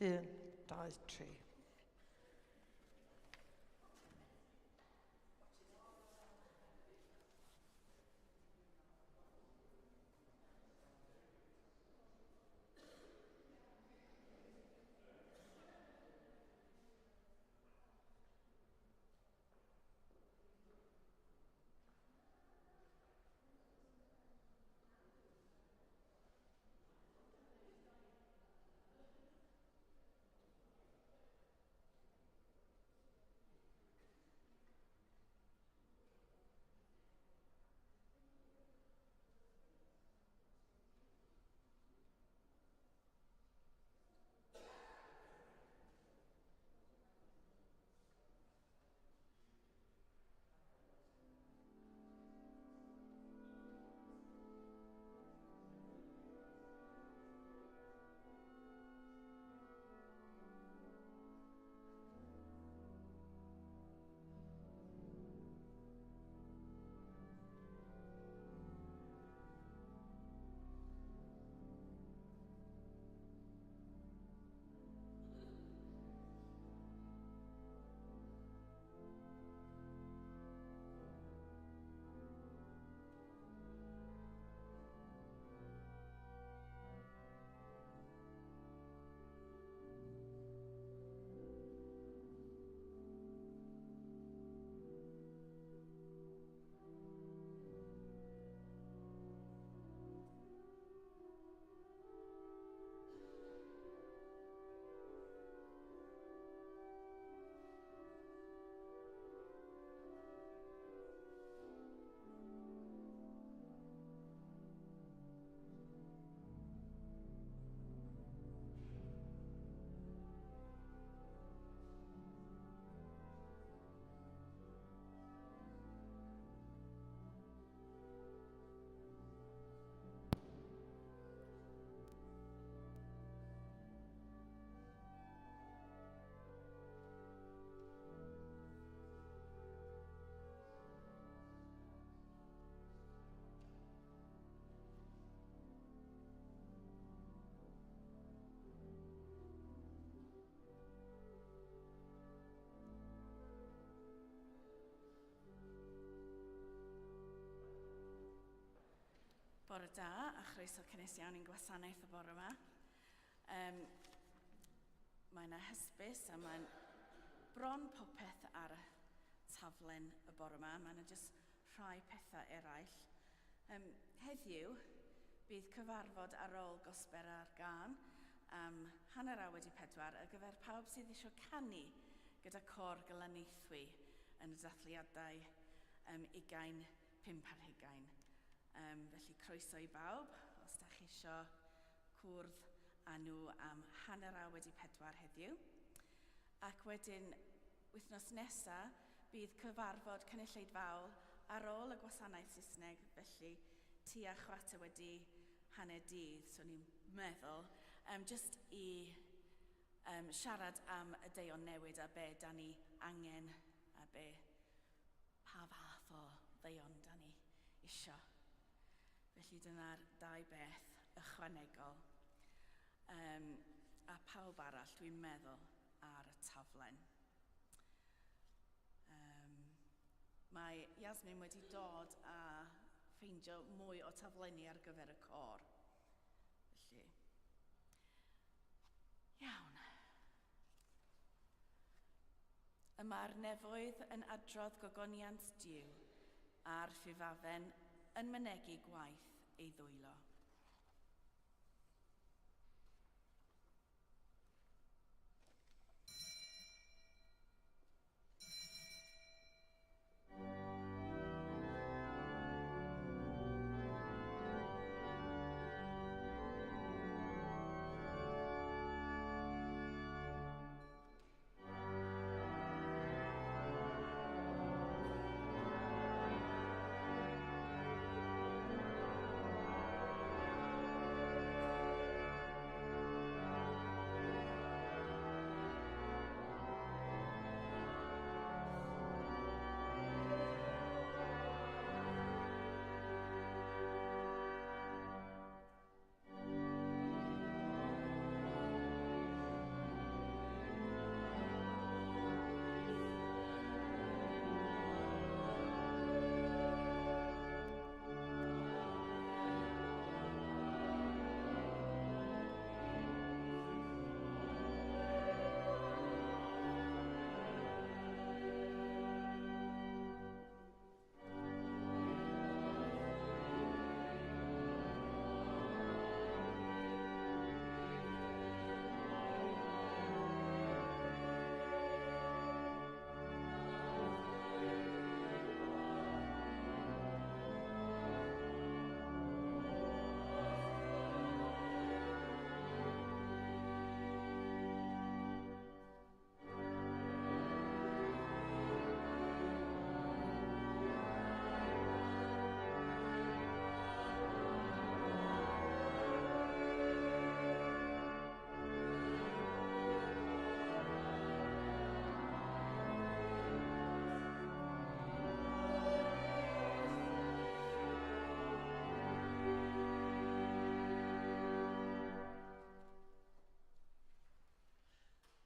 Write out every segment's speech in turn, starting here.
1, 2, 3. Bore da, a chroeso cynnes iawn i'n gwasanaeth y bore yma. Mae yna hysbys a mae'n bron popeth ar y taflen y bore yma. Mae yna jyst rhai pethau eraill. Heddiw, bydd cyfarfod ar ôl gosber ar gân am 4:30 ar gyfer pawb sydd eisiau canu gyda côr Glanaethwy yn y dathliadau 25 ar hugain. Felly croeso i bawb, os da chi eisiau cwrdd â nhw am 4:30 heddiw. Ac wedyn, wythnos nesa, bydd cyfarfod cynulleidfaol ar ôl y gwasanaeth Saesneg, felly tua 9:15 dydd, so ni'n meddwl, just i siarad am y deion newid a be da ni angen a be pa fath o ddeion da ni isio. Felly dyna'r dau beth ychwanegol. A pawb arall, dwi'n meddwl, ar y taflen. Mae Yasmin wedi dod a ffeindio mwy o taflenni ar gyfer y côr. Felly, iawn. Y mae'r nefoedd yn adrodd gogoniant Duw, a'r ffufafen yn mynegi gwaith ei ddwylo.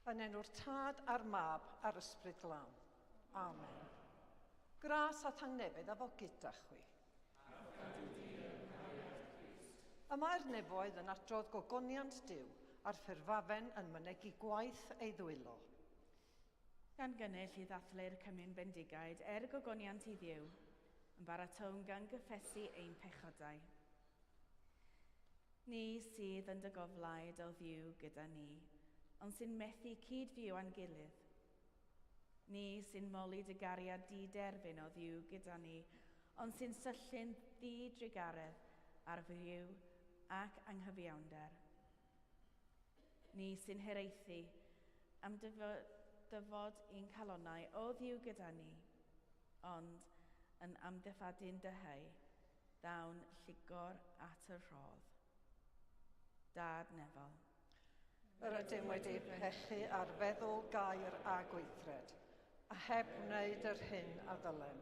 Yn enw'r Tad a'r Mab a'r Ysbryd Glân. Amen. Gras a thangnefedd a fo gyda chwi. Y mae'r nefoedd yn adrodd gogoniant Duw a'r ffurfafen yn mynegi gwaith ei ddwylo. Gan gynnull i ddathlu'r cymun bendigaid er gogoniant i Dduw, yn baratown gan gyffesu ein pechodau. Ni sydd yn dy goflaid o Dduw gyda ni, ond sy'n methu cyd-fyw â'n gilydd. Ni sy'n moli dy gariad di-derfyn o Dduw gyda ni, ond sy'n syllu'n ddi-drugaredd ar fyw ac anghyfiawnder. Ni sy'n hiraethu am dyfod i'n calonnau o Dduw gyda ni, ond yn amddiffadu'n dyheu, ddawn llugor at y rhodd. Dad nefol. Yr ydym wedi pechu ar feddwl, gair a gweithred, a heb wneud yr hyn a ddylem.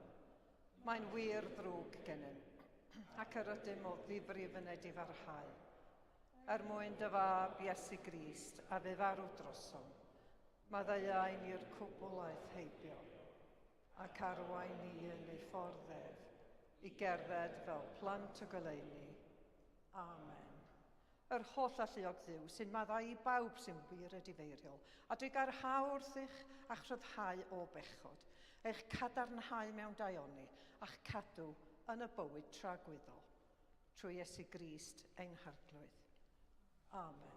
Mae'n wir ddrwg gennym, ac yr ydym o ddifrif yn edifarhau. Er mwyn dy fab Iesu Grist a fe farw drosom, maddeuai ni'r cwbl aeth heibio, ac arwain ni yn ei ffordd ef, i gerdded fel plant y goleuni. Amen. Yr holl alluog Dduw sy'n maddau i bawb sy'n wir edifeiriol, a drwy gael wrthych a'ch rhyddhau o bechod, eich cadarnhau mewn daioni, a'ch cadw yn y bywyd tragwyddol, trwy Iesu Grist ein Harglwydd. Amen.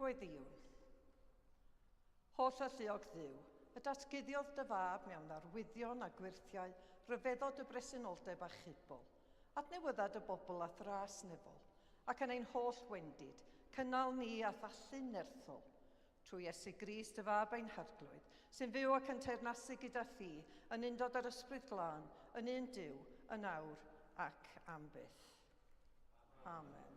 Gweddïwn. Holl alluog Dduw, y datguddiodd dy fab mewn arwyddion a gwyrthiau, rhyfeddod y bresenoldeb a chubol, adnewydda dy bobl a thras nefol, ac yn ein holl wendid, cynnal ni a thallu nerthol, trwy Iesu Grist dy fab ein Harglwydd, sy'n fyw ac yn teyrnasu gyda thi, yn undod yr Ysbryd Glân, yn un Duw, yn awr ac am byth. Amen.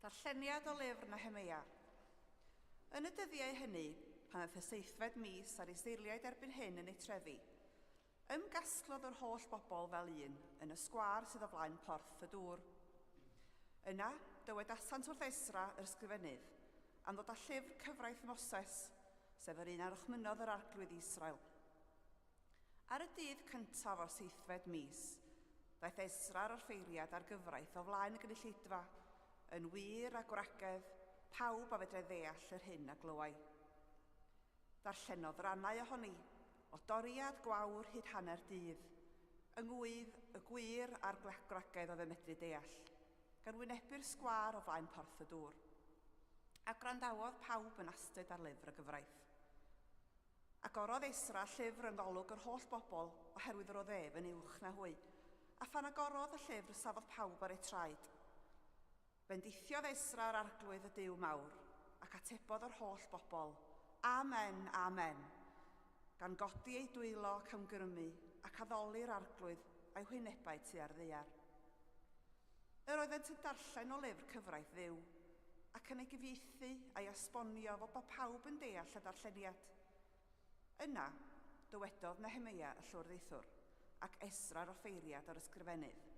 Darlleniad o lyfr Nehemeia. Yn y dyddiau hynny, pan ddaeth y seithfed mis a'r Israeliaid erbyn hyn yn eu trefi, ymgasglodd yr holl bobl fel un yn y sgwâr sydd o flaen Porth y Dŵr. Yna, dywedasant wrth Esra, yr ysgrifennydd, am ddod â llyfr cyfraith Moses, sef yr un a orchmynnodd yr Arglwydd i Israel. Ar y dydd cyntaf o'r seithfed mis, daeth Esra yr offeiriad a'r gyfraith o flaen y gynulleidfa, yn wŷr a gwragedd, pawb a fedrai ddeall yr hyn a glywai. Darllenodd rannau ohoni, o doriad gwawr hyd hanner dydd, yng ngŵydd y gwŷr a'r gwragedd oedd yn medru deall, gan wynebu'r sgwâr o flaen Porth y Dŵr. A gwrandawodd pawb yn astud ar lyfr y gyfraith. Agorodd Esra llyfr yng ngolwg yr holl bobl, oherwydd yr oedd ef yn uwch na hwy, a phan agorodd y llyfr safodd pawb ar eu traed. Bendithiodd Esra yr Arglwydd y Duw mawr, ac atebodd yr holl bobl, Amen, Amen! Gan godi eu dwylo ac ymgrymu, ac addoli'r Arglwydd a'u hwynebau tua'r ddaear. Yr oeddent yn darllen o lyfr cyfraith Dduw, ac yn ei gyfieithu a'i esbonio fel bod pawb yn deall y darlleniad. Yna, dywedodd Nehemeia y llywodraethwr, ac Esra'r offeiriad a'r ysgrifennydd,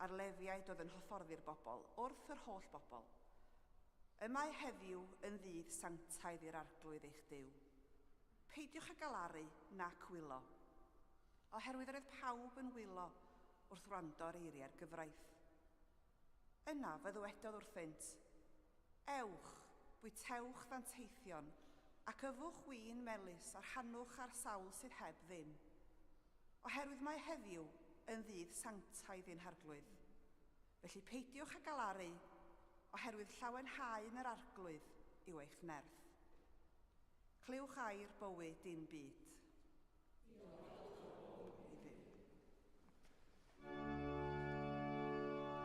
a'r Lefiaid oedd yn hyfforddi'r bobl, wrth yr holl bobl, Y mae heddiw yn ddydd sanctaidd i'r Arglwydd eich Duw. Peidiwch â galaru nac wylo. Oherwydd yr oedd pawb yn wylo wrth wrando ar eiriau'r gyfraith. Yna fe ddywedodd wrthynt, Ewch, bwytewch ddanteithion, ac yfwch win melys a rhannwch â'r sawl sydd heb ddim. Oherwydd mae heddiw yn ddydd sanctaidd i'n Harglwydd. Felly peidiwch â galaru, oherwydd llawenhau yn yr Arglwydd yw eich nerth. Clywch air bywyd un byd. I Dduw. Yr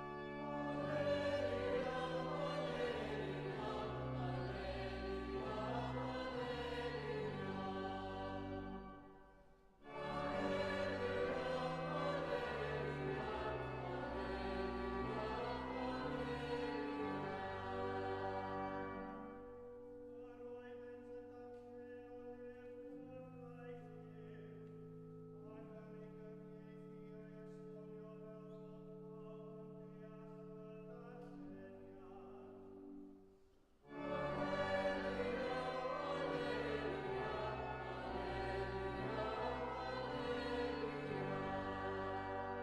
oeddent yn darllen o lyfr cyfraith Duw, ac yn ei gyfieithu a'i esbonio fel bod pawb yn deall y darlleniad.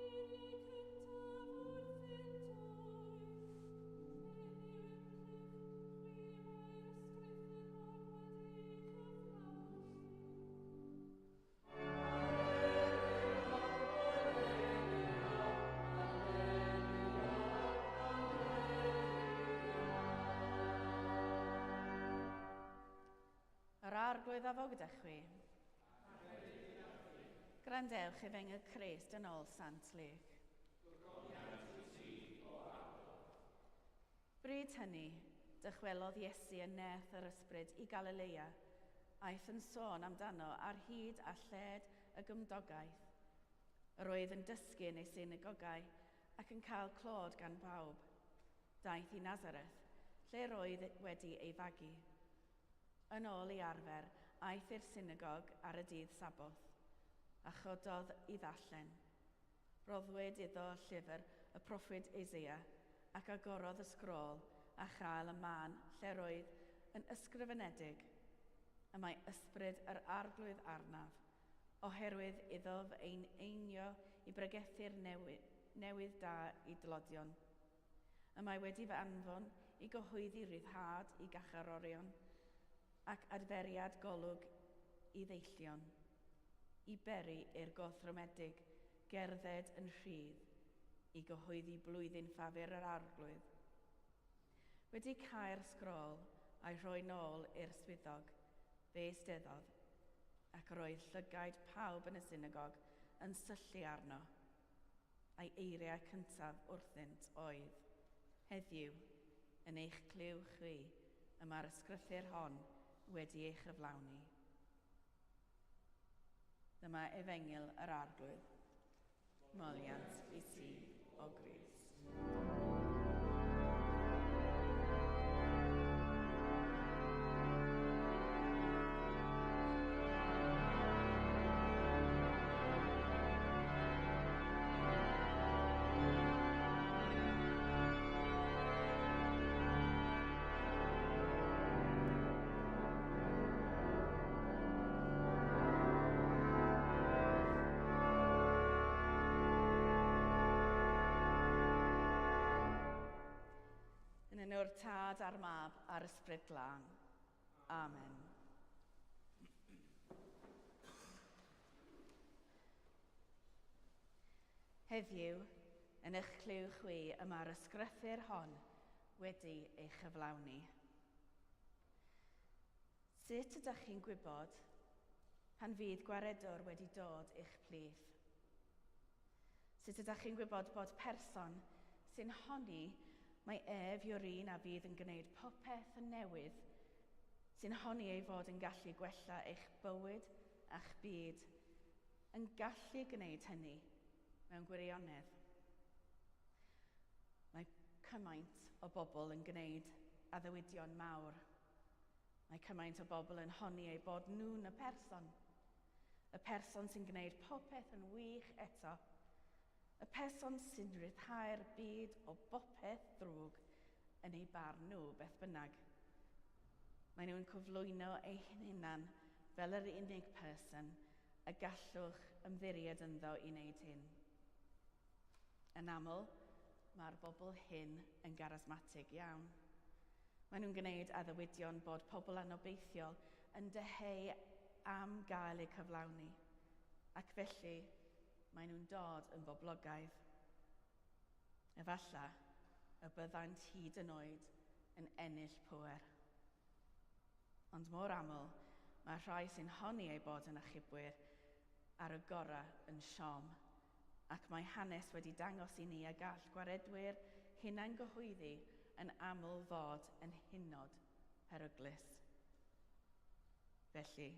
Geiriau cyntaf wrthynt oedd, Heddiw i'm clywch chwi mae'r ysgrythur hon wedi ei chyflawni. Yr Arglwydd a fo gyda chwi. Gwrandewch Efengyl Crist yn ôl Sant Luc. Bryd hynny, dychwelodd Iesu yn nerth yr ysbryd i Galilea, aeth yn sôn amdano ar hyd a lled y gymdogaeth. Yr oedd yn dysgu yn ei synagogau ac yn cael clod gan bawb. Daeth i Nazareth, lle roedd wedi ei fagu. Yn ôl ei arfer, aeth i'r synagog ar y dydd Saboth, a chododd i ddarllen. Roddwyd iddo llyfr y proffwyd Eseia, ac agorodd y sgrôl a chael y man lle roedd yn ysgrifenedig, Y mae ysbryd yr Arglwydd arnaf, oherwydd iddo fy einio i bregethu'r newydd da i dlodion. Y mae wedi fy anfon i gyhoeddi rhyddhad i garcharorion ac adferiad golwg i ddeillion, i beri i'r gorthrymedig gerdded yn rhydd, i gyhoeddi blwyddyn ffafr yr Arglwydd. Wedi cau'r sgrôl a'i rhoi nôl i'r swyddog, fe eisteddodd, ac roedd llygaid pawb yn y synagog yn syllu arno. A'i eiriau cyntaf wrthynt oedd, Heddiw, yn eich clyw chwi, y mae'r ysgrythur hon wedi ei chyflawni. Dyma Efengyl yr Arglwydd. Moliant i ti, o Grist. enw'r Tad a'r Mab a'r Ysbryd Glân. Amen. Heddiw, yn eich clyw chwi y mae'r ysgrythur hon wedi ei chyflawni. Sut ydych chi'n gwybod pan fydd gwaredwr wedi dod i'ch plith? Sut ydych chi'n gwybod bod person sy'n honni mai ef yw'r un a fydd yn gwneud popeth yn newydd, sy'n honni ei fod yn gallu gwella eich bywyd a'ch byd, yn gallu gwneud hynny mewn gwirionedd? Mae cymaint o bobl yn gwneud addewidion mawr. Mae cymaint o bobl yn honni eu bod nhw'n y person. Y person sy'n gwneud popeth yn wych eto. Y person sy'n rhyddhau'r byd o bopeth ddrwg yn eu barn nhw, beth bynnag. Maen nhw'n cyflwyno eu hunain fel yr unig person y gallwch ymddiried ynddo i wneud hyn. Yn aml, mae'r bobl hyn yn garasmatig iawn. Maen nhw'n gwneud addewidion bod pobl anobeithiol yn dyheu am gael eu cyflawni, ac felly maen nhw'n dod yn boblogaidd. Efallai y byddant hyd yn oed yn ennill pŵer. Ond mor aml, mae rhai sy'n honni eu bod yn achubwyr ar y gorau yn siom, ac mae hanes wedi dangos i ni y gall gwaredwyr hunangyhoeddi yn aml fod yn hynod peryglus. Felly,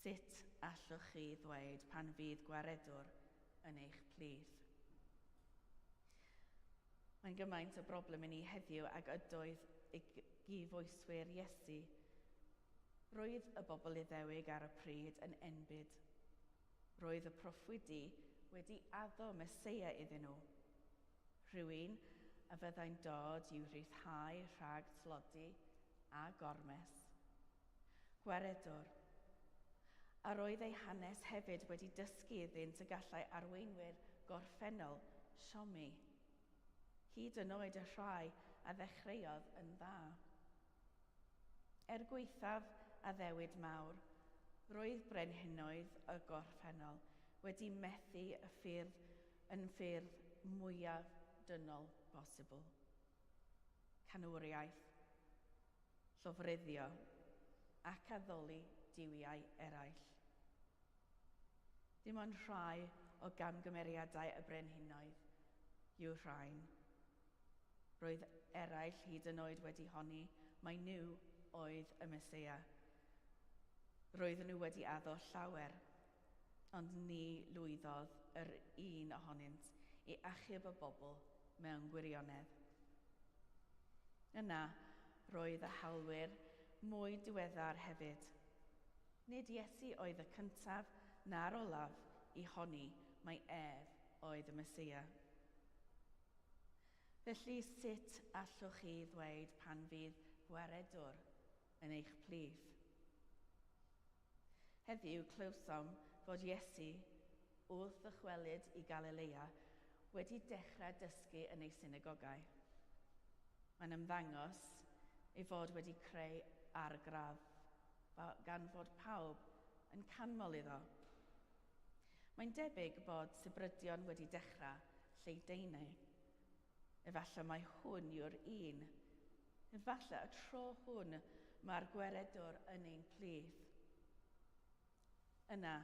sut allwch chi ddweud pan fydd gwaredwr yn eich plith? Mae'n gymaint o broblem i ni heddiw ag ydoedd y gyfoeswyr Iesu. Roedd y bobl Iddewig ar y pryd yn enbyd. Roedd y proffwydi wedi addo Meseia iddyn nhw. Rhywun a fyddai'n dod i'w rhyddhau rhag tlodi a gormes. Gwaredwr. A roedd ei hanes hefyd wedi dysgu iddynt y gallai arweinwyr gorffennol siomi, hyd yn oed y rhai a ddechreuodd yn dda. Er gwaethaf addewid mawr, roedd brenhinoedd y gorffennol wedi methu y ffyrdd yn ffyrdd mwyaf dynol bosibl. Canwriaeth, llofruddio ac addoli duwiau eraill. Dim ond rhai o gamgymeriadau y brenhinoedd yw'r rhain. Roedd eraill hyd yn oed wedi honni mai nhw oedd y Meseia. Roedden nhw wedi addo llawer, ond ni lwyddodd yr un ohonynt i achub y bobl mewn gwirionedd. Yna, roedd y hawlwyr mwy diweddar hefyd. Nid Iesu oedd y cyntaf na'r olaf i honni mai ef oedd y Meseia. Felly, sut allwch chi ddweud pan fydd gwaredwr yn eich plith? Heddiw clywsom fod Iesu, wrth ddychwelyd i Galilea, wedi dechrau dysgu yn ei synagogau. Mae'n ymddangos ei fod wedi creu argraff gan fod pawb yn canmol iddo. Mae'n debyg bod sibrydion wedi dechrau lledaenu. Efallai mai hwn yw'r un. Efallai y tro hwn mae'r gwaredwr yn ein plith. Yna,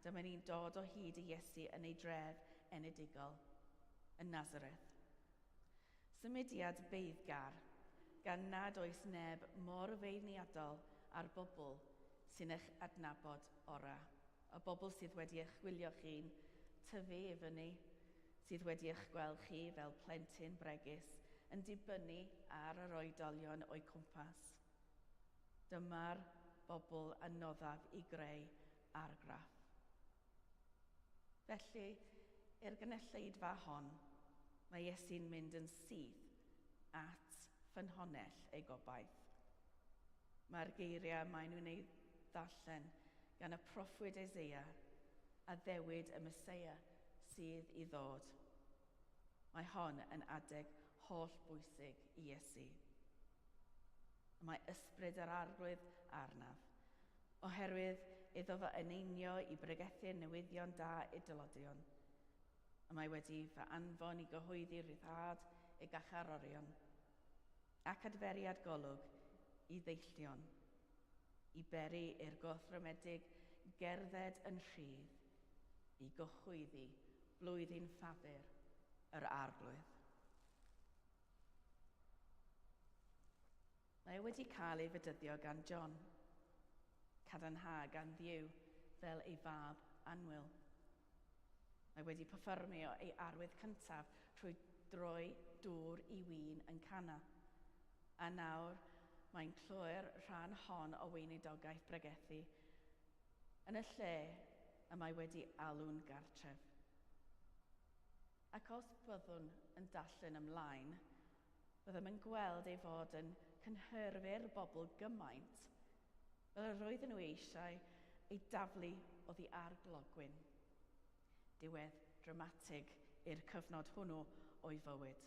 dyma ni'n dod o hyd i Iesu yn ei dref enedigol, yn Nazareth. Symudiad beiddgar, gan nad oes neb mor feirniadol â'r bobl sy'n eich adnabod orau. Y bobl sydd wedi eich gwylio chi'n tyfu i fyny, sydd wedi eich gweld chi fel plentyn bregus yn dibynnu ar yr oedolion o'u cwmpas. Dyma'r bobl anoddaf i greu argraff. Felly, i'r gynulleidfa hon, mae Iesu'n mynd yn syth at ffynhonnell ei gobaith. Mae'r geiriau maen nhw'n ei ddarllen gan y proffwyd Eseia, addewid y Meseia sydd i ddod. Mae hon yn adeg holl bwysig i Iesu. Mae ysbryd yr arglwydd arnaf, oherwydd iddo fy eneinio i bregethu'r newyddion da i dylodion. Y mae wedi fy anfon i gyhoeddi rhyddhad i gacharorion ac adferiad golwg i ddeillion, i beri i'r gorthrymedig gerdded yn rhydd, i gyhoeddi blwyddyn ffafr yr arglwydd. Mae e wedi cael ei fedyddio gan John, cadarnha gan Dduw fel ei fab annwyl. Mae wedi perfformio ei arwydd cyntaf trwy droi dŵr i win yn Cana. A nawr mae'n cloi'r rhan hon o weinidogaeth bregethu yn y lle y mae wedi alw'n gartref. Ac os byddwn yn darllen ymlaen, byddem yn gweld ei fod yn cynhyrfu'r bobl gymaint fel yr oedden nhw eisiau ei daflu oddi ar glogwyn. Diwedd dramatig i'r cyfnod hwnnw o'i fywyd.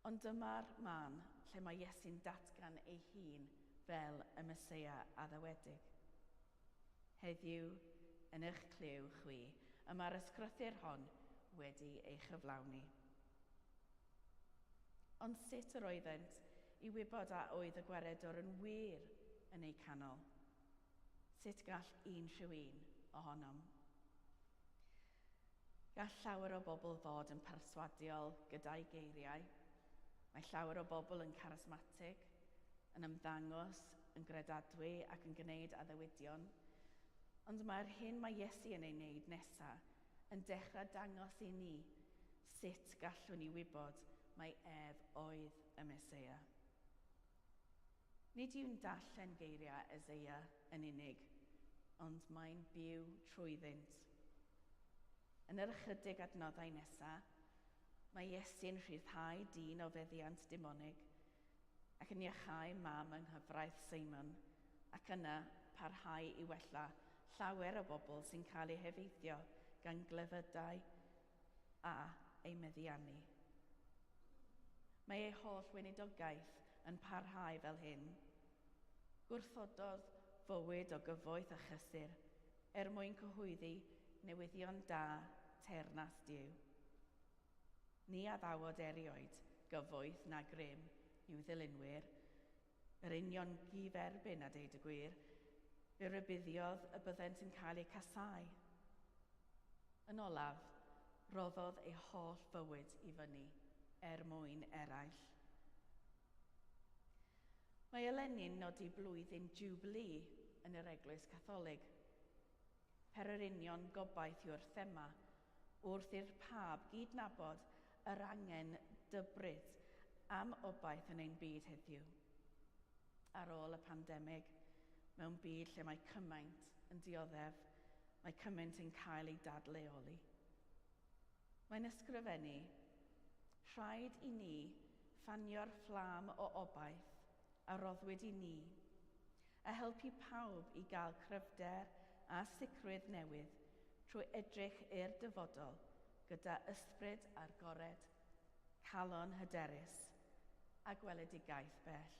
Ond dyma'r man lle mae Iesu'n datgan ei hun fel y Meseia addawedig. Heddiw, yn eich clyw chwi, y mae'r ysgrythur hon wedi ei chyflawni. Ond sut yr oeddent i wybod a oedd y gwaredwr yn wir yn eu canol? Sut gall unrhyw un ohonom? Gall llawer o bobl fod yn perswadiol gyda'i geiriau. Mae llawer o bobl yn charismatig, yn ymddangos, yn gredadwy ac yn gwneud addewidion. Ond mae'r hyn mae Iesu yn ei wneud nesaf yn dechrau dangos i ni sut gallwn ni wybod mai ef oedd y Meseia. Nid yw'n darllen geiriau Eseia yn unig, ond mae'n byw trwyddynt. Yn yr ychydig adnoddau nesaf, mae Iesu'n rhyddhau dyn o feddiant demonig ac yn iachau mam yng nghyfraith Seimon ac yna parhau i wella llawer o bobl sy'n cael eu heffeithio gan glefydau a eu meddiannu. Mae ei holl weinidogaeth yn parhau fel hyn. Gwrthododd fywyd o gyfoeth a chysur er mwyn cyhoeddi newyddion da teyrnas Duw. Ni addawod erioed gyfoeth na grym i'w ddilynwyr, yr union gyferbyn a deud y gwir, fe rybuddiodd y byddent yn cael eu casáu. Yn olaf, roddodd ei holl fywyd i fyny er mwyn eraill. Mae eleni'n nodi blwyddyn Jubilee yn yr Eglwys Catholig. Pererinion gobaith yw'r thema wrth i'r pab gydnabod yr angen dybryd am obaith yn ein byd heddiw. Ar ôl y pandemig, mewn byd lle mae cymaint yn dioddef, mae cymaint yn cael ei dadleoli. Mae'n ysgrifennu, rhaid i ni ffanio'r fflam o obaith a roddwyd i ni, a helpu pawb i gael cryfder a sicrwydd newydd trwy edrych i'r dyfodol gyda ysbryd agored, calon hyderus a gweledigaeth bell.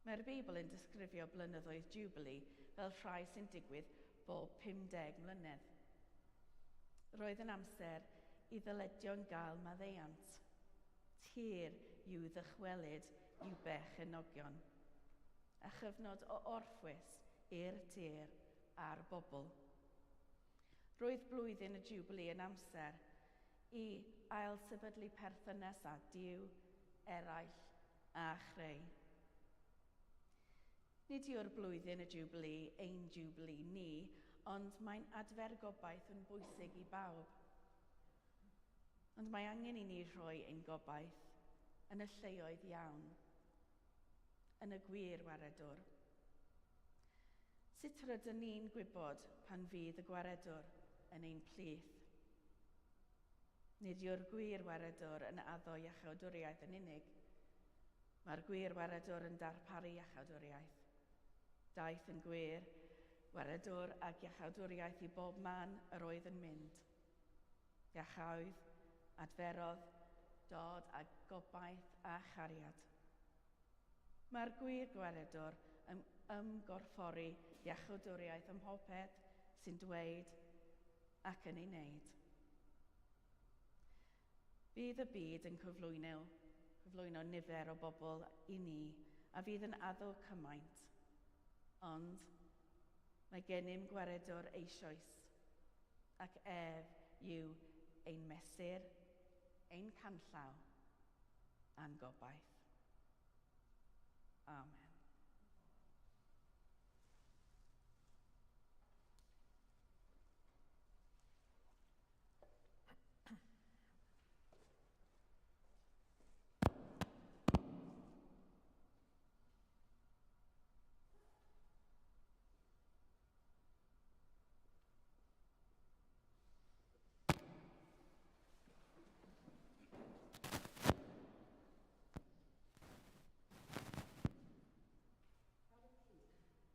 Mae'r Beibl yn disgrifio blynyddoedd Jubilee fel rhai sy'n digwydd bob 50 mlynedd. Roedd yn amser i ddyledion gael maddeuant, tir i'w ddychwelyd i'w berchenogion, a chyfnod o orffwys i'r tir a'r bobl. Roedd blwyddyn y Jubilee yn amser i ailsefydlu perthynas â Duw, eraill a chreu. Nid yw'r blwyddyn y Jubilee ein Jubilee ni, ond mae'n adfer gobaith yn bwysig i bawb. Ond mae angen i ni rhoi ein gobaith yn y lleoedd iawn, yn y gwir waredwr. Sut rydyn ni'n gwybod pan fydd y gwaredwr yn ein plith? Nid yw'r gwir waredwr yn addo iachawdwriaeth yn unig. Mae'r gwir waredwr yn darparu iachawdwriaeth. Daeth yn gwir waredwr ac iachawdwriaeth i bob man yr oedd yn mynd. Iachaodd, Adferodd dod â gobaith a chariad. Mae'r gwir gwaredwr yn ymgorffori iachawdwriaeth ym mhopeth sy'n dweud ac yn ei wneud. Bydd y byd yn cyflwyno nifer o bobl i ni a fydd yn addo cymaint, ond mae gennym gwaredwr eisoes, ac ef yw ein mesur, ein canllaw a'n gobaith. Amen.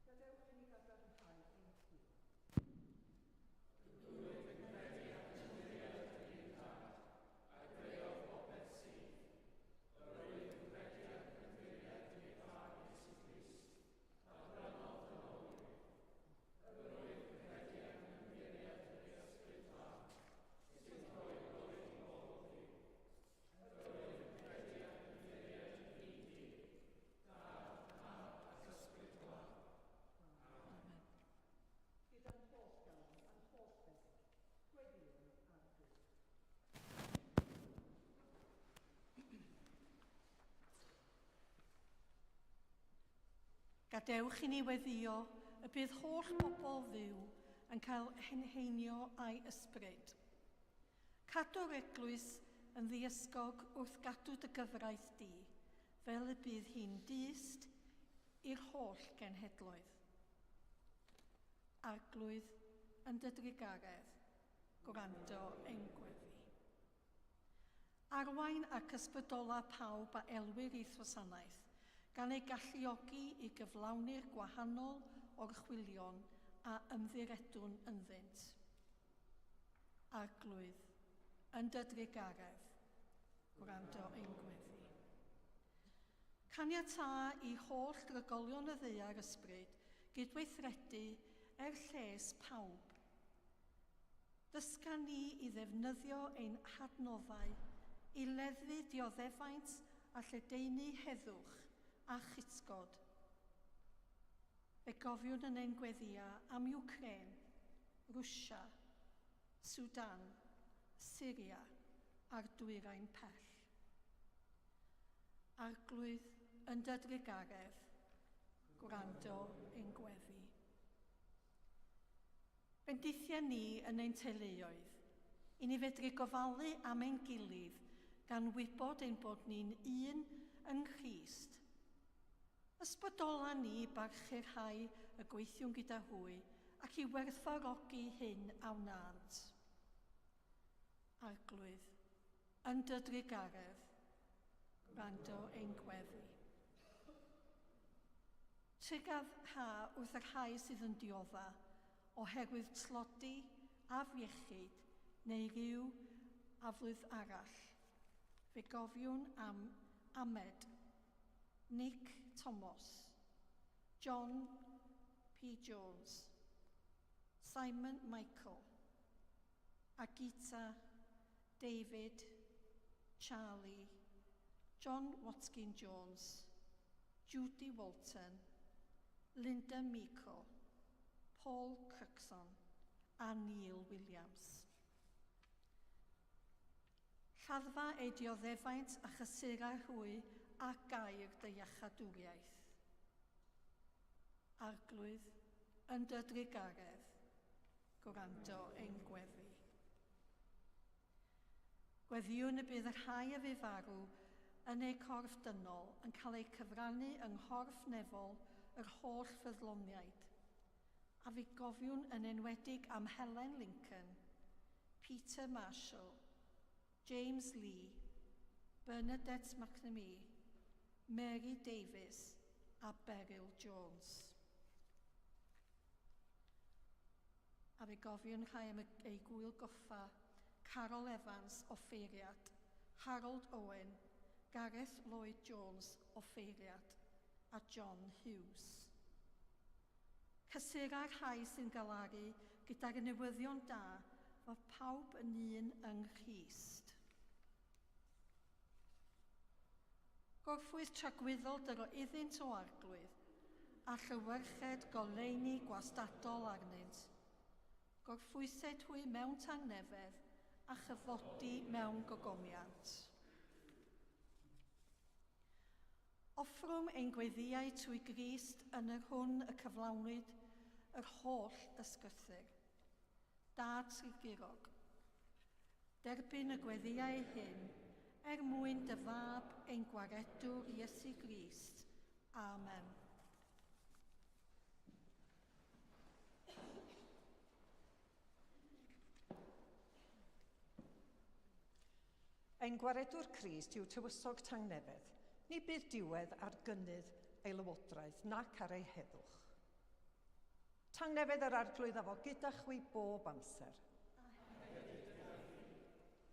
Gadewch i ni gadarnhau ein ffydd. Gyda'n holl galon a'n holl feddwl, gweddïwn Arglwydd. Gadewch i ni weddïo y bydd holl bobl Dduw yn cael henheinio a'i ysbryd. Cadw'r eglwys yn ddiysgog wrth gadw dy gyfraith di, fel y bydd hi'n dyst i'r holl genhedloedd. Arglwydd, yn dy drugaredd, gwrando ein gweddi. Arwain ac ysbrydola pawb a elwir i'th wasanaeth, gan eu galluogi i gyflawni'r gwahanol orchwylion a ymddiredwn ynddynt. Arglwydd, yn dy drugaredd, gwrando ein gweddi. Caniatâ i holl drigolion y ddaear ysbryd gydweithredu er lles pawb. Dysga ni i ddefnyddio ein hadnoddau i leddfu dioddefaint a lledaenu heddwch a chytgord. Fe gofiwn yn ein gweddïa am Wcráin, Rwsia, Sudan, Syria a'r Dwyrain Pell. Arglwydd, yn dy drugaredd, gwrando ein gweddi. Bendithia ni yn ein teuluoedd, i ni fedru gofalu am ein gilydd gan wybod ein bod ni'n un yng Nghrist. Ysbrydola ni i barchu'r rhai y gweithiwn gyda hwy ac i werthfawrogi hyn a wnânt. Arglwydd, yn dy drugaredd, gwrando ein gweddi. Trugarha wrth y rhai sydd yn diodda oherwydd tlodi, afiechyd neu ryw aflwydd arall. Fe gofiwn am Ahmed, Nick Thomas, John P. Jones, Simon Michael, Agita, David, Charlie, John Watkin Jones, Judy Walton, Linda Meikle, Paul Cookson a Neil Williams. Lladdfa eu dioddefaint a chysura hwy a gair dy iachadwriaeth. Arglwydd, yn dy drugaredd, gwrando ein gweddi. Gweddïwn y bydd y rhai a fu farw yn eu corff dynol yn cael eu cyfrannu yng nghorff nefol yr holl ffyddloniaid. A fi gofiwn yn enwedig am Helen Lincoln, Peter Marshall, James Lee, Bernadette McNamee, Mary Davies a Beryl Jones. A fe gofiwn rhai am eu gŵyl goffa, Carol Evans, offeiriad, Harold Owen, Gareth Lloyd Jones, offeiriad, a John Hughes. Cysura'r rhai sy'n galaru gyda'r newyddion da fod pawb yn un yng Nghrist. Gorffwys tragwyddol dyro iddynt o arglwydd, a llywyrched goleuni gwastadol arnynt. Gorffwysed hwy mewn tangnefedd a chyfodi mewn gogomiant. Offrwm ein gweddïau trwy Grist yn yr hwn y cyflawnwyd yr holl ysgrythur. Dad Trigurog. Derbyn y gweddïau hyn er mwyn dy fab ein gwaredwr Iesu Grist. Amen. Ein gwaredwr Crist yw tywysog tangnefedd. Ni bydd diwedd ar gynnydd ei lywodraeth nac ar ei heddwch. Tangnefedd yr arglwydd a fo gyda chwi bob amser.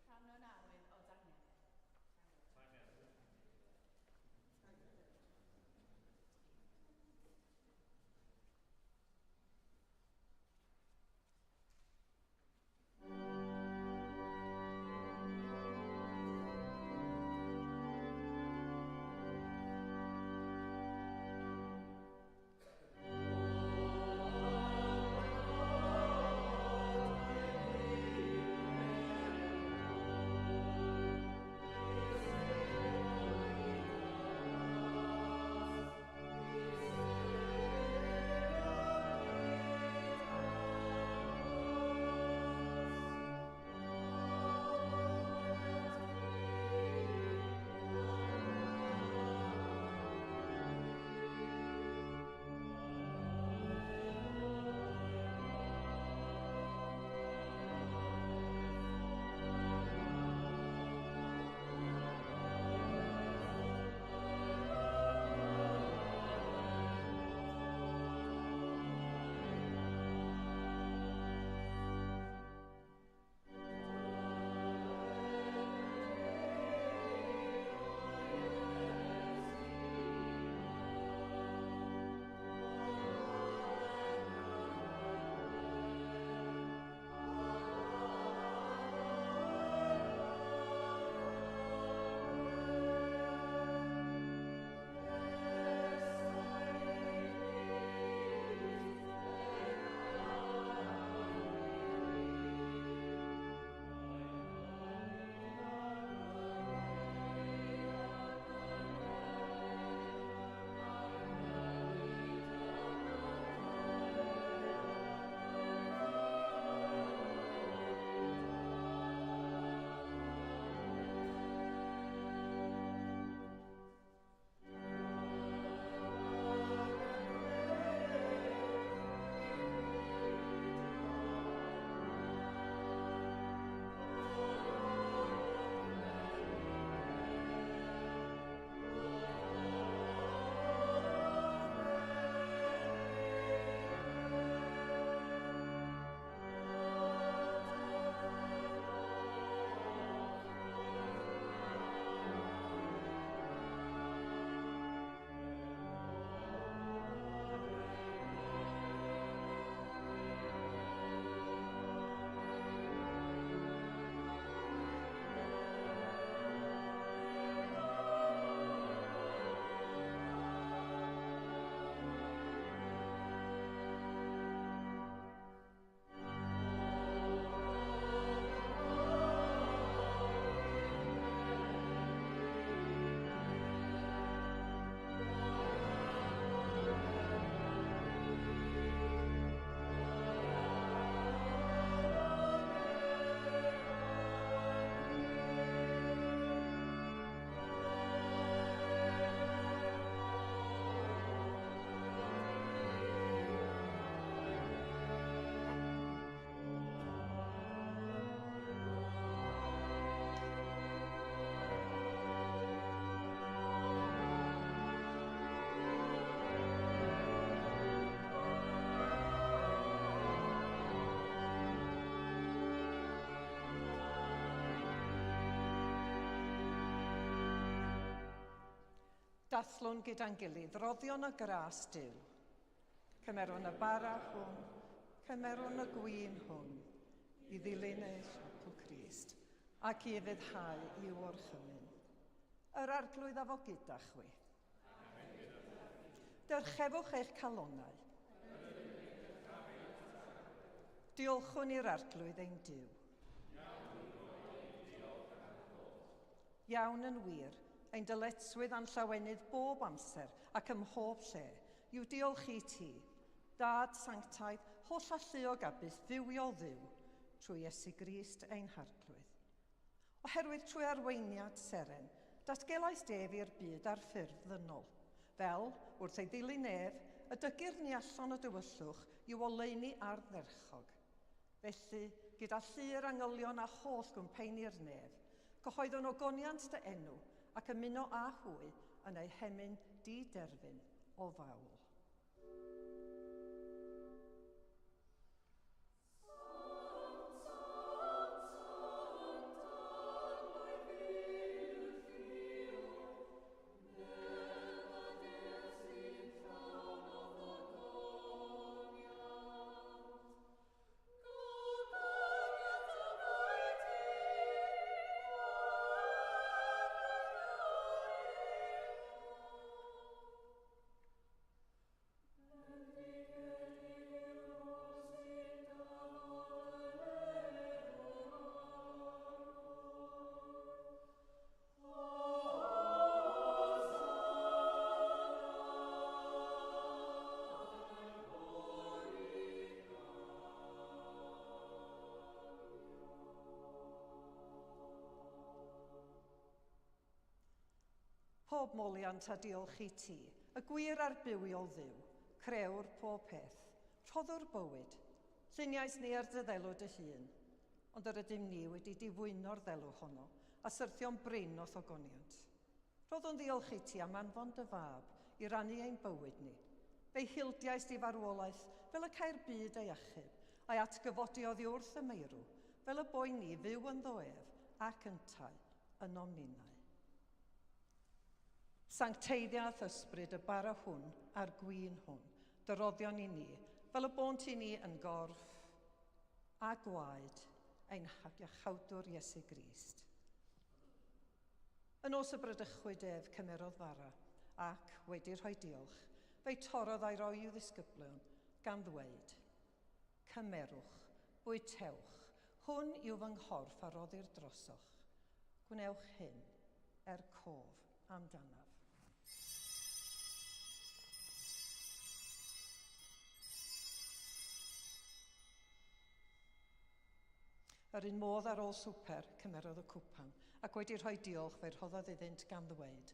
Rhan o'n awydd o dangnefedd. Amen. Dathlwn gyda'n gilydd roddion o gras Duw. Cymerwn y bara hwn, cymerwn y gwin hwn, i ddilyn esiampl Crist, ac i ufuddhau i'w orchymyn. Yr Arglwydd a fo gyda chwi. Dyrchefwch eich calonnau. Diolchwn i'r Arglwydd ein Duw. Iawn yn wir, ein dyletswydd a'n llawenydd bob amser ac ym mhob lle, yw diolch i ti, Dad sanctaidd, holl alluog a byth fywiol Dduw, trwy Iesu Grist ein Harglwydd. Oherwydd trwy arweiniad seren, datgelais ef i'r byd ar ffurf ddynol, fel, wrth ei ddilyn ef, y dygir ni allan o dywyllwch i'w oleuni ardderchog. Felly, gyda llu'r angylion a holl gwmpeini'r nef, cyhoeddwn ogoniant dy enw ac ymuno â hwy yn eu hemyn di-derfyn o fawl. Pob moliant a diolch i ti, y gwir a'r bywiol Dduw, crëwr pob peth, rhoddwr bywyd, lluniais ni ar dy ddelw dy hun, ond yr ydym ni wedi difwyno'r ddelw honno a syrthio'n brin o'th ogoniant. Rhoddwn ddiolch i ti am anfon dy fab i rannu ein bywyd ni. Fe'i hildiais di farwolaeth fel y cai'r byd ei achub, a'i atgyfodi oddi wrth y meirw, fel y boi ni fyw ynddo ef ac yntau ynom ninnau. Sancteiddiaeth ysbryd y bara hwn a'r gwin hwn, dyroddion i ni, fel y bônt i ni yn gorff a gwaed ein Iachawdwr Iesu Grist. Yn nos y bradychwyd ef cymerodd fara, ac, wedi rhoi diolch, fe'i torrodd a'i roi i'w ddisgyblion, gan ddweud, Cymerwch, bwytewch, hwn yw fy nghorff a roddir drosoch. Gwnewch hyn er cof amdanaf. Yr un modd ar ôl swper, cymerodd y cwpan, ac wedi rhoi diolch fe'i rhoddodd iddynt gan ddweud,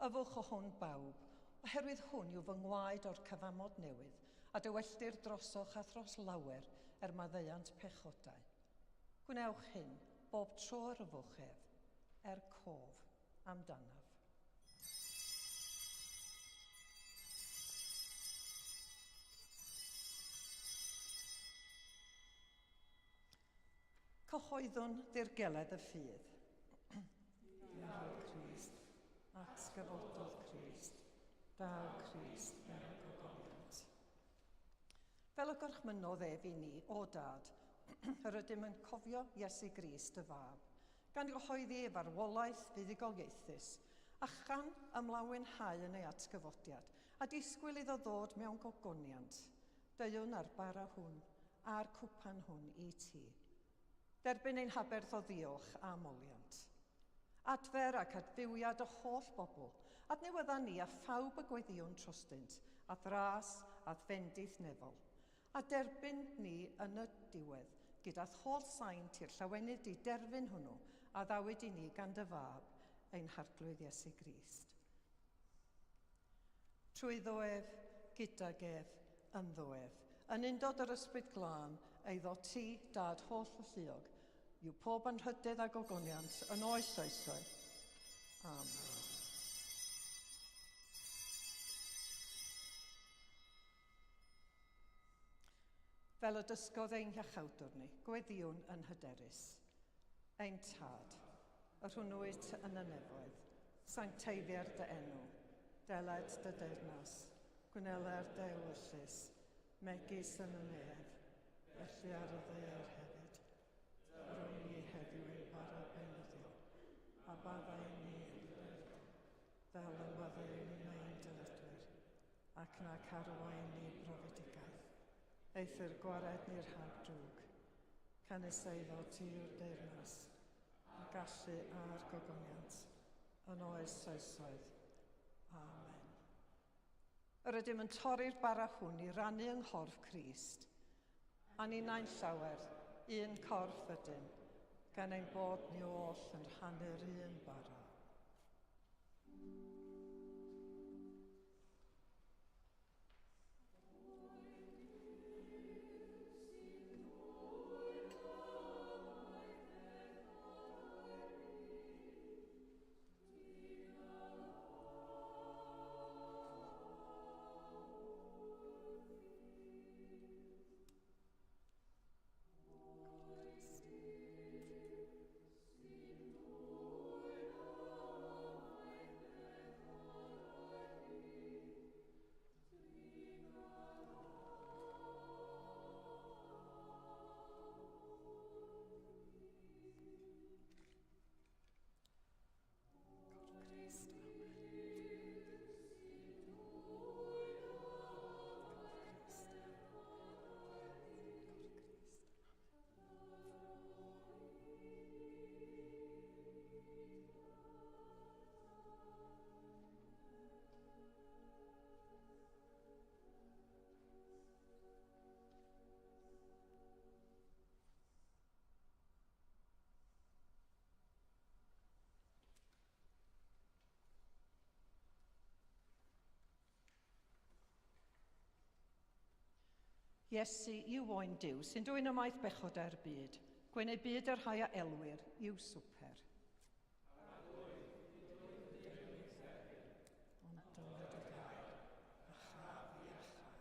Yfwch o hwn bawb, oherwydd hwn yw fy ngwaed o'r cyfamod newydd, a dywelltir drosoch a thros lawer er maddeuant pechodau. Gwnewch hyn bob tro yr yfwch ef, er cof amdanaf. Cyhoeddwn ddirgeledd y ffydd. Daw Crist, atgyfododd Crist, daw Crist mewn gogoniant. Fel y gorchmynnodd ef i ni, o Dad, yr ydym yn cofio Iesu Grist y Fab, gan gyhoeddi ei farwolaeth fuddugoliaethus, a chan ymlawenhau yn ei atgyfodiad, a disgwyl iddo ddod mewn gogoniant. Deuwn â'r bara hwn a'r cwpan hwn i ti. Derbyn ein haberth o ddiolch a moliant. Adfer ac adfywiad y holl bobl, adnewydda ni a phawb y gweddïwn trostynt, a thras a fendith nefol. A derbyn ni yn y diwedd, gyda'r holl saint i'r llawenydd di derfyn hwnnw a ddawyd i ni gan dy fab, ein Harglwydd Iesu Grist. Trwyddo ef, gydag ef, ynddo ef, yn undod yr Ysbryd Glân, eiddo ti, Dad holl alluog, yw pob anrhydedd a gogoniant yn oes oesoedd. Amen. Fel y dysgodd ein Hiachawdwr ni, gweddïwn yn hyderus. Ein Tad, yr hwnnw wyt yn y nefoedd, sancteiddier dy enw. Deled dy deyrnas, gwneler dy ewyllys, megis yn y nef, felly ar y ddaear hefyd. Rho ni heddiw ein bara beunyddiol, a baddau ni fel y maddeuwn ni ein dyledwyr, ac na carwain ni brofedigaeth. Eithr gwared ni'r rhag drwg, canys eiddo ti yw'r deyrnas, y gallu a'r gogoniant, yn oes oesoedd. Amen. Yr ydym yn torri'r bara hwn i rannu yng nghorff Crist, a ninnau'n llawer, un corff ydym, gan ein bod ni oll yn rhannu'r un bara. Christ, Iesu yw oen Duw sy'n dwyn ymaith bechod ar byd, gwyn ei byd yr rhai a elwir i'w swper. Ond dywed y gair, a chaf i achau.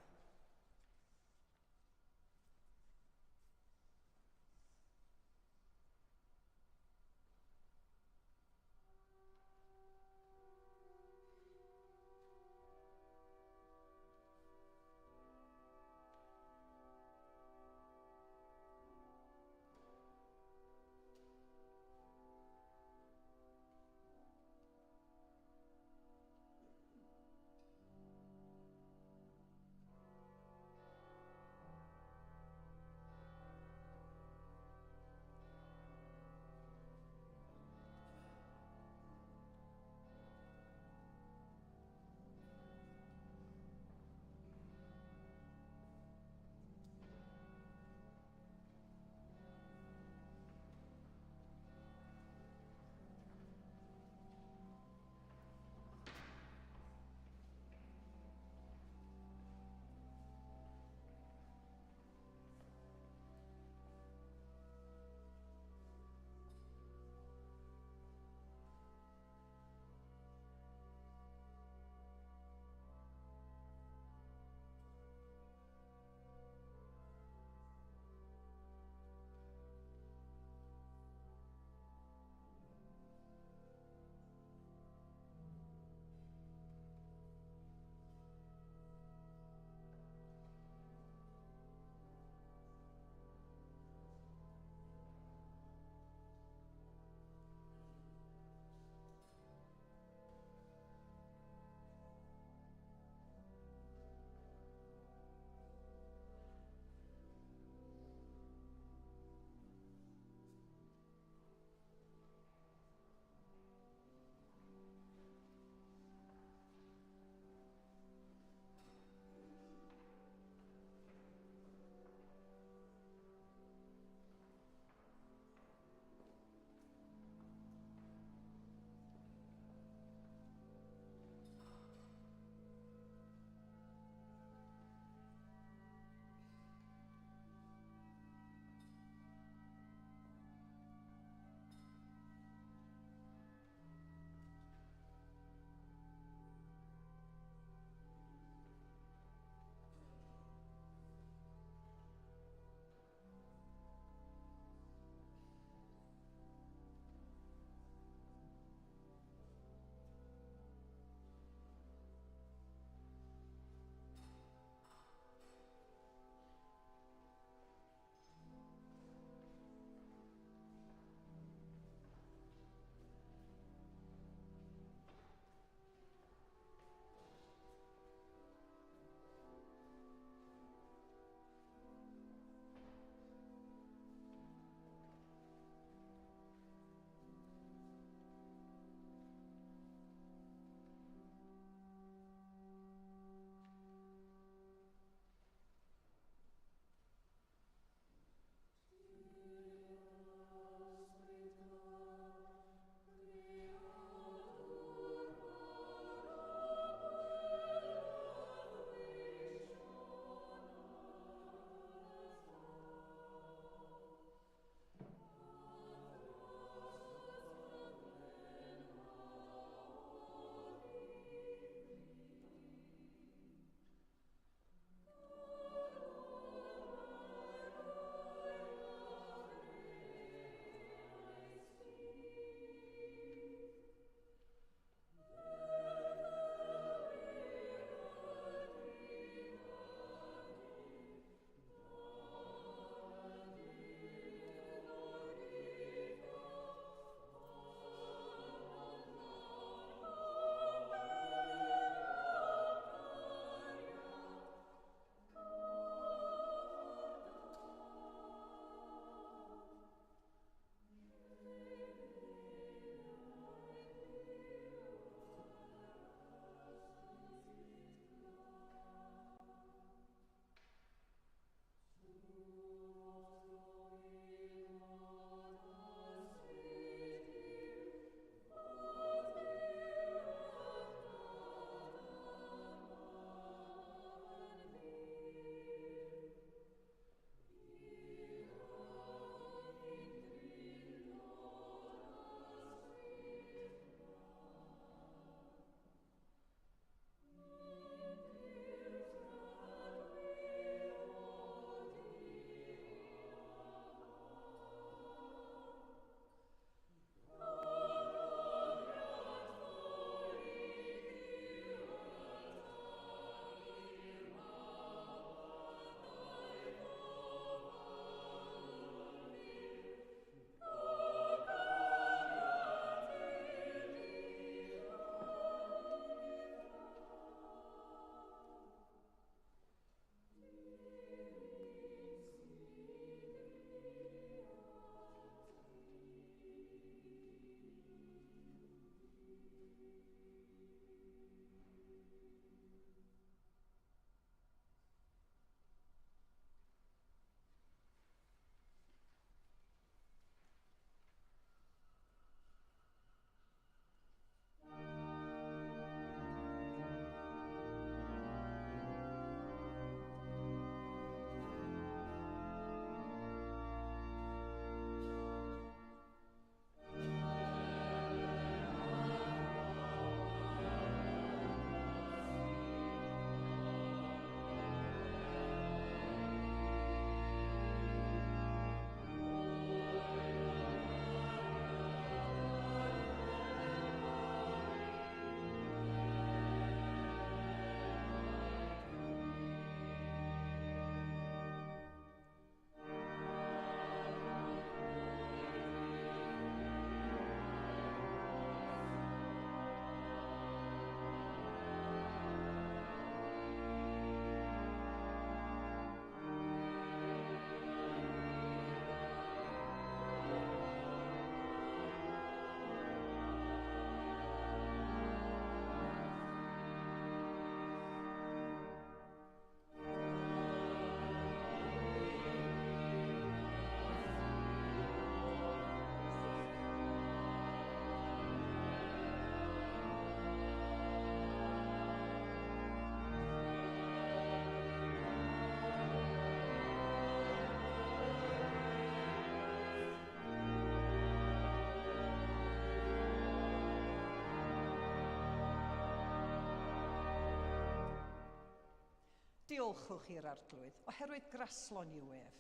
Diolchwch i'r Arglwydd, oherwydd graslon yw ef.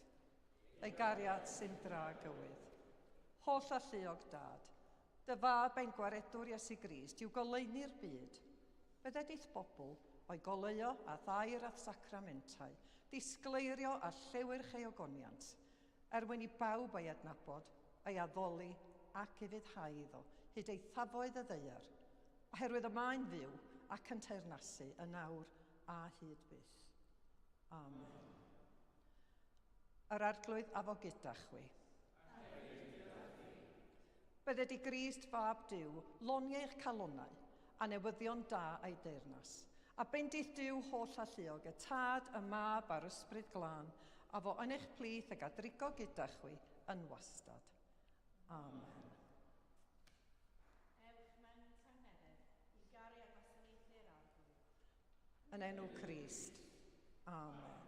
Ei gariad sy'n dra gywydd. Holl alluog Dad, dy fab ein gwaredwr Iesu Grist yw goleuni'r byd. Bydded i'th bobl o'i goleuo a thair a'th sacramentau, disgleirio a llewyrch ei ogoniant, er mwyn i bawb ei adnabod, ei addoli ac ufuddhau iddo, hyd eithafoedd y ddaear, oherwydd y mae'n fyw ac yn teyrnasu yn awr a hyd byth. Amen. Yr Arglwydd a fo gyda chwi. Bydded i Grist fab Duw loni eich calonnau a newyddion da a'i deyrnas. A bendith Duw holl alluog, y Tad, y Mab a'r Ysbryd Glân, a fo yn eich plith ac a drigo gyda chwi yn wastad. Amen. Ewch mewn tangnefedd i garu a gwasanaethu'r Arglwydd. Yn enw Crist. Amen.